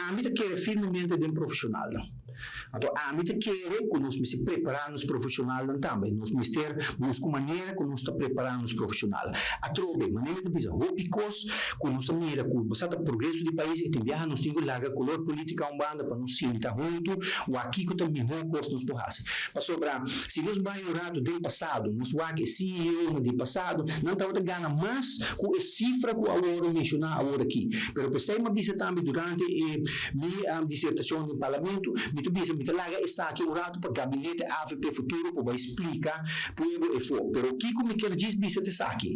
Ami ta kere firmemente den profeshonalnan. Anto ami ta kere ku nos mester prepará nos profeshonalnan tambe. Nos mester buska un manera ku nos ta prepará nos profeshonal. Atrobe, manera mi ta bisa, hopi kos ku nos ta mira ku bo sa ta progreso di pais i tin biaha nos tin ku laga kolor politika un banda pa nos sinta huntu wak kiko ta mihó kos nos por hasi. Pasobra si nos bai un ratu den pasado, nos wak e CEOnan di pasado, nan tabata gana mas ku e sifra ku awor menshoná awor aki. Pero p'esei mi a bisa tambe durante e mi disertashon den parlamento, mi ta bisa mi ta laga esaki un ratu pa gabinete avp Futuro por bai splika pueblo efo. Pero kiko mi kier djis bisa ta esaki,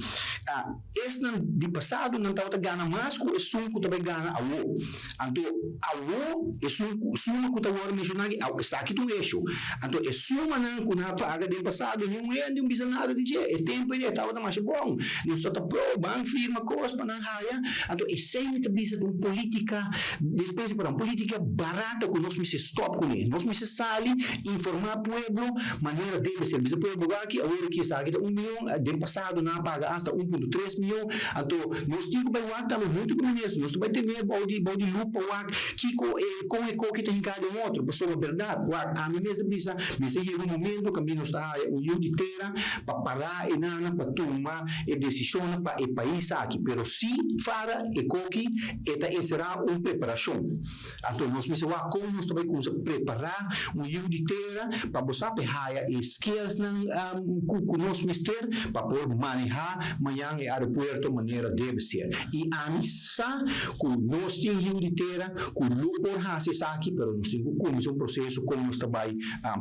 esnan di pasado nan tabata gana mas ku esun ku ta bai gana awo. Anto awo esun ku suma ku ta wòrdu menshoná aki, awo esaki ta un esho. Anto e sumanan ku nan a paga den pasado niun hende un bisa nada di dje. E tempu ei e tabata masha bon. Nos ta ta pro ban firma kos pa nan haya. Anto esei mi ta bisa ta un politica, dispensa perdon, politica barata ku nos mester stòp kuné. Nos mester sali informá pueblo manera debe ser. Bisa pueblo bo aki awor aki esaki ta un mion, den pasado nan a paga asta 1.3 mion. Anto nos tin ku bai wak tambe huntu ku minister, nos ta bai tene bou di bou di lupa wak kiko e kon e koki ta hinká den otro. Pasobra bèrdat wak ami mes ta bisa mester yega un momento kaminda nos ta haya un yu di tera pa pará e nana pa tuma e desishonnan pa e pais aki. Pero si fara e koki e ta enserá un preparashon. Anto nos mester wak kon nos ta bai kumsa prepará un yu di tera pa bo sa p'e haya e skillsnan ku ku nos mester pa por manehá mañan e aeropuerto manera debe ser. I ami sa ku nos tin yu di tera ku lo por hasi esaki pero nos tin ku kuminsá un proseso kon nos ta bai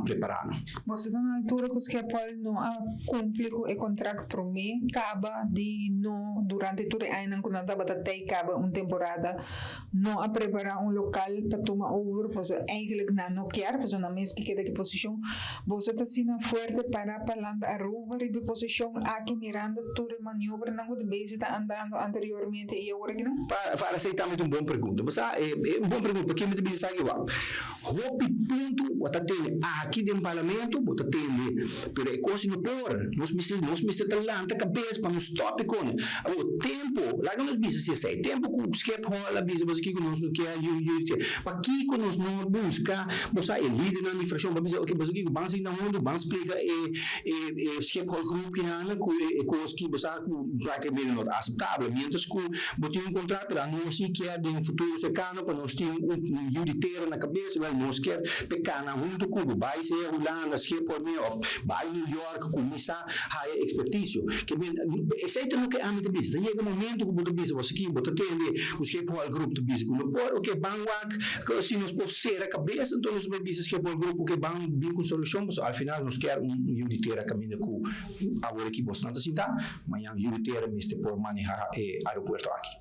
prepará nan. Boso ta na altura ku Schiphol no a kumpli ku e kontrakt promé kaba di no durante tur e añanan ku nan tabata tei kaba un temporada no a prepara un local pa tuma over pasobra eigenlijk nan no kier pasobra nan mes ke keda ki posicion. Boso ta asina fuerte para pa lanta Aruba riba e posicion aki mirando tur e maniobranan cu ta bezig ta andando anteriormente y awor aki nan? Pa esey tambe ta un bon pregunta. Bo sa e un bon pregunta pakier mi ta bisa esaki wak. Hopi punto bo ta tende aki den parlamento bo ta tende pero e cos no por. Nos mester nos mester ta lanta cabes pa nos stop e cone. Awor tempo laga nos bisa si esey tempo cu Schiphol a bisa boso kico nos no kier yu yu yu pakico nos no busca bo sa e lidernan di fraccion pa bisa ok boso kico ban sinta hunto ban splica e e e Schiphol groep kinana cu e cos ki bo sa cu practicamente no ta aceptabel mientras cu bo tin un contrato pero nos si kier den futuro cercano pa nos tin un yu di tera na cabes wel nos kier pe cana hunto cu bo bay sea Hulanda Schiphol me of bay New York cuminsa haya experticio ke men esey ta loke ami ta bisa ta yega momento cu bo ta bisa bo aki bo ta tende cu Schiphol groep ta bisa cu no por ok ban wak si nos por cera cabes enton nos ta bay bisa Schiphol groep ok ban bin cu solucion pasobra al final nos kier un yu di tera caminda cu awor aki bosnan ta sinta mañan yu di tera mester por maneha e aeropuerto aki.